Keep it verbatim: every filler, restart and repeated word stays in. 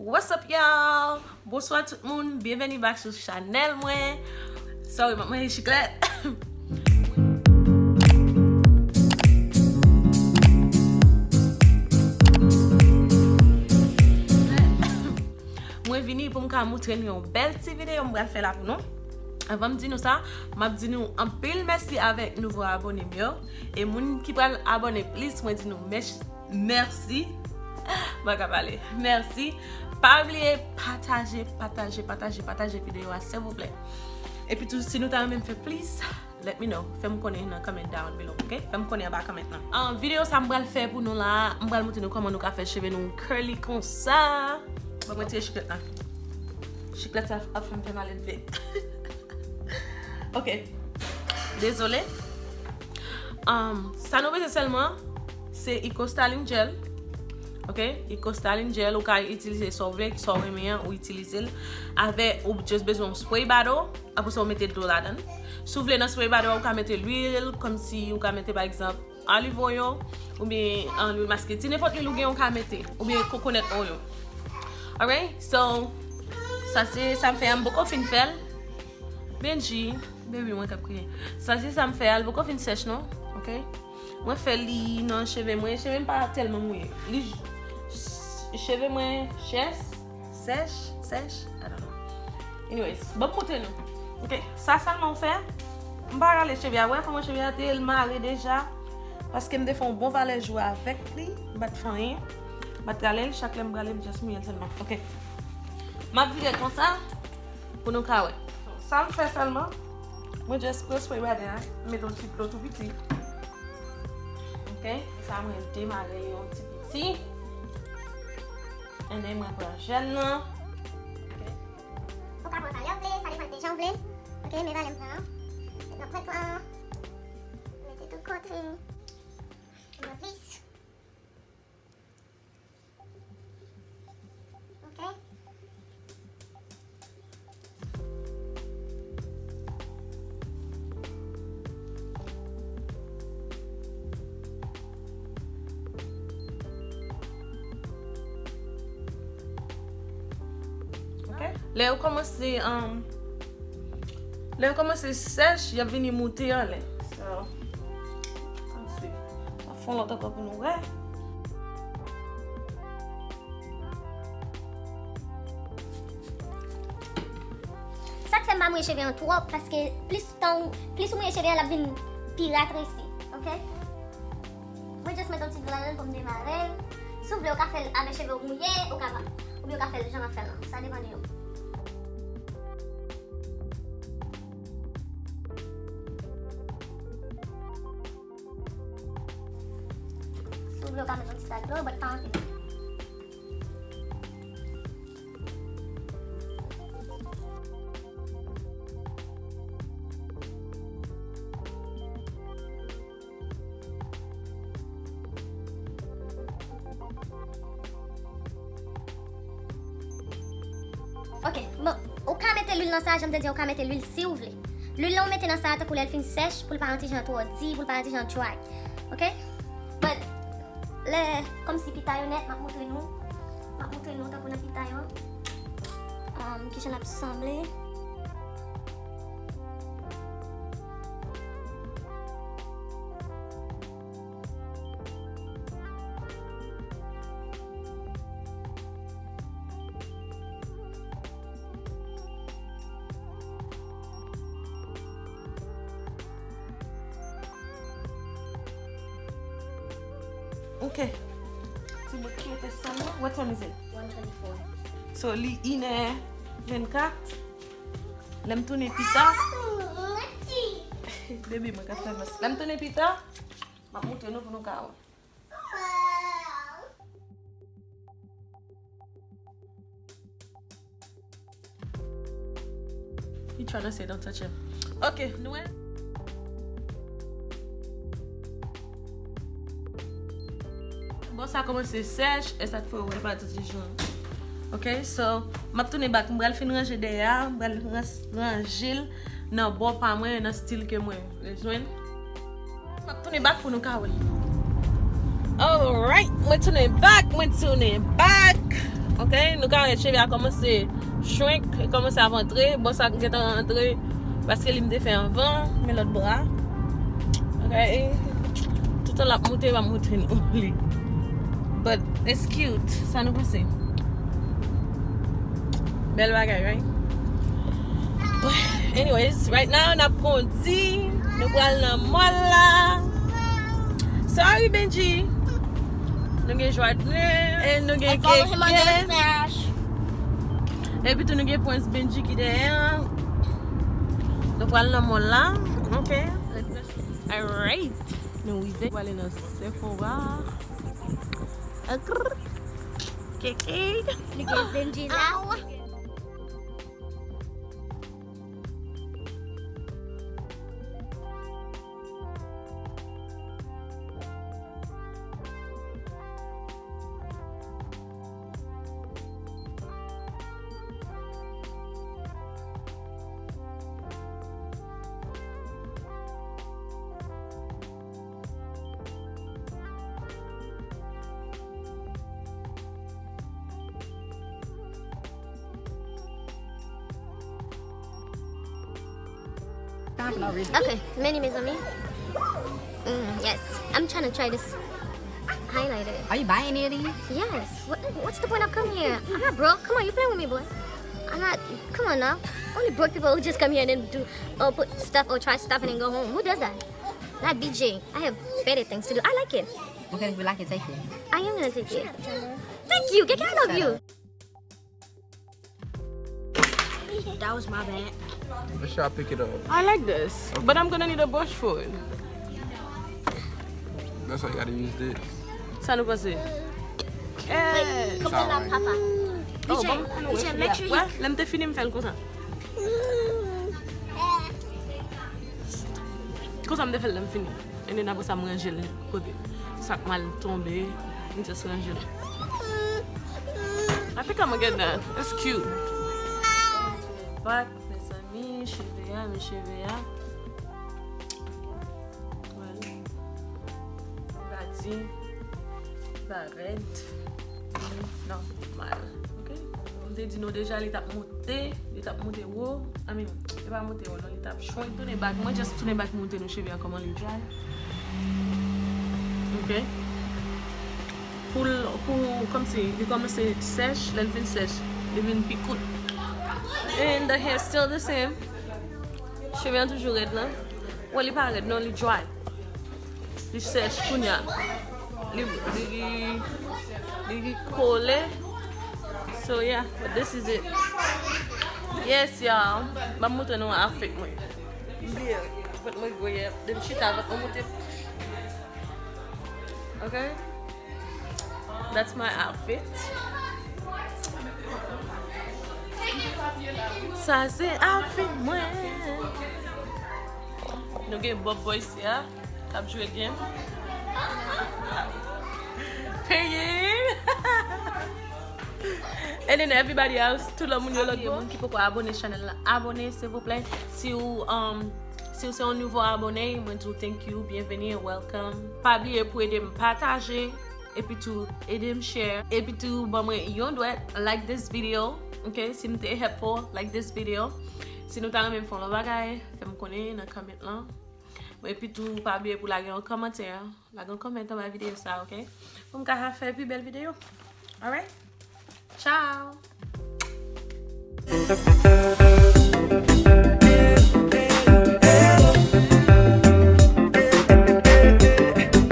What's up, y'all? Bonswa tout moun, byenveni back sou chanèl mwen. Sorry, m ap manje chiklèt. Mwen vini pou m ka montre nou yon bèl ti videyo m pral fè la pou nou. Anvan m di nou sa, m ap di nou anpil mèsi avèk nouvo abone m yo. E moun ki pral abone plis, mwen di nou mèsi. Mèsi. Mwen ka pale. Mèsi. Pa bliye pataje, pataje, pataje, pataje videyo a, silvouplè. Epi tou, si nou ta renmen m fè plis, let me know. Fè m konnen nan comment down below, ok? Fè m konnen anba comment lan. An videyo sa m pral fè pou nou la, m pral montre nou kòman nou ka fè cheve nou curly konsa. Bon, mwen tire chiklèt la. Chiklèt sa ap fè m fè malelve. Ok. Dezole. Um, sa nou bezwen sèlman, se Eco Styling Gel. Ok? Eco Styling Gel, ou ka itilize sa w vle, sa w renmen an, ou itilize l. Avè, ou just bezwen yon spray bottle, apre sa, ou mete dlo ladan l. Si w vle nan spray bottle, ou ka mete lwil, kòmsi ou ka mete, pa egzanp, olive oil, oubyen, ah, lwil maske. Ti nenpòt lwil ou gen, ou ka mete, oubyen coconut oil. Alright? So, sa se, sa m fè a, m poko fin fè l. Benji, baby mwen k ap kriye. Sa se sa m fè a, l poko fin sèch non, ok? Mwen fè li nan cheve mwen, cheve m pa tèlman mouye. Li j-, cheve mwen chèch, sèch, sèch, I don't know. Anyways, ban m montre nou. Ok, sa sèlman w fè. M pa rale cheve a, wè kòman cheve a te mare deja. Paske m te fè yon bon valè jou avèk li, m pa t fè anyen. M pa t rale l, chak lè m rale, m just mouye l sèlman. Ok. M ap vire l konsa. Pou nou ka wè. Sa m fè sèlman, mwen just pran spray bottle a, m mete yon ti dlo tou piti. Ok, sa mwen demare yon ti piti. And then mwen pran jèl nan. Ok. Ou ka pran valè w vle, sa depann de jan w vle. Ok, men valè m pran an. Mwen pran pran, mete tout kote. Mwen plis. Ok. Ok. Lè yo kòmanse, um, lè yo kòmanse sèch, y ap vini moute anlè. So, ann swiv. N ap fè yon lòt ankò pou nou wè. Sa k fè m pa mouye cheve an twòp, paske plis tan, plis ou mouye cheve an, l ap vin pi ratresi, ok? Mwen just mete yon ti dlo ladan l pou m demare l. Si w vle, ou ka fè l avè cheve w mouye, ou ka pa. Oubyen ou ka fè l jan m ap fè l lan. Sa depann de ou. Si w vle, ou ka mete yon ti tak dlo, but pa anpil. Ok, bon, ou ka mete lwil nan sa, jan m te di, ou ka mete lwil si w vle. Lwil lan ou mete nan sa, tankou lè l fin sèch, pou l pa yon ti jan twò di, pou l pa yon ti jan dry. Ok? But, lè, kòmsi pita yo nèt, m ap montre nou. M ap montre nou tankou nan pita yo. Um, kijan l ap sanble. Ok. Ti bout ki rete sèlman. What time is it? One twenty-four. So, li inè vennkat. Lè m tounen pita. Baby mwen ka fè mès. Lè m tounen pita, m ap montre nou pou nou ka wè. He trying to say don't touch him. Ok, nou wè. Bon, sa kòmanse sèch, e sa k fè w wè l pa touch jan. Ok, so, m ap tounen back, m pral fin ranje dèyè a, m pral rans-, ranje l nan bò pa mwen, nan stil ke mwen bezwen. M ap tounen back pou nou ka wè. Alright, mwen tounen back, mwen tounen back. Ok. Ok, nou ka wè cheve a kòmanse shrink, li kòmanse ap antre. Bon, sa gentan antre paske li m te fè anvan, men lòt bra. Ok, toutan l ap moute, m ap montre nou li. But it's cute. Sa nou panse? Bèl bagay, right? But anyways, right now, n ap kondi. Nou pral nan mall la. Sorry, Benji. Nou gen Jwadne, e nou gen Keke. And follow him on the Smash. Epi tou nou gen Prince Benji ki dèyè. Nou pral nan mall la. Ok. Alright. Nou rive. Pral nan Sephora. Akrr. Keke. Nou gen Benji la. Okay, many, mezanmi. Mm, yes, I'm trying to try this highlighter. Are you buying any of these? Yes. What, what's the point of coming here? I'm not broke. Come on, you playing with me, boy. I'm not. Come on now. Only broke people who just come here and then do, or put stuff or try stuff and then go home. Who does that? Not B J. I have better things to do. I like it. Okay, if you like it, take it. I am gonna take it. Thank you, Keke. I love you. That was my bag. Make sure I pick it up. I like this, but I'm gonna need a brush for it. That's why you gotta use this. Sa nou panse? Wait, come to that, Papa. Oh, B J, bon, B J, make sure you. Wè, lè m te fini, m fè l konsa. Konsa m te fè l lè m fini. And then apre sa, m ranje l kote sa k mal tonbe. M just ranje l. I think I'ma get that. It's cute. Back, mezanmi, cheve a, men cheve a. Well, m pa di, pa rèd. Non, mal. Ok? M te di nou deja, li t ap monte, li t ap monte wo. I mean, li pa monte wo, non, li t ap shrink. Tounen back, mwen just tounen back montre nou cheve a kòman li dry. Ok? Pou l, pou, kòmsi, li kòmanse sèch, lè l fin sèch, li vin pi kout. And the hair still the same. Cheve an toujou rèd la. Well, li pa rèd, non, li dry. Li sèch kounye a. Li, li, li kole. So, yeah, but this is it. Yes, y'all. M ap montre nou outfit mwen. M bliye, vant mwen gwo yè. Depi m chita, vant mwen monte. Ok? That's my outfit. Sa se outfit mwen. Nou gen Bob Boy isi a, k ap jwe game. Peye. And then everybody else, tout lòt moun yo, lòt moun ki poko abone chanèl la, abone, silvouplè. Si w, um, si w se yon nouvo abone, mwen di w thank you, byenveni and welcome. Pa bliye pou ede m pataje, epi tou ede m share, epi tou ban mwen yon dwèt, like this video, ok? Si m te helpful, like this video. Si nou ta renmen m fè yon lòt bagay, fè m konnen nan comment lan. Epi tou, pa bliye pou lage yon kòmantè. Lage yon comment anba videyo sa, ok? Pou m ka fè pi bèl videyo. Alright? Ciao!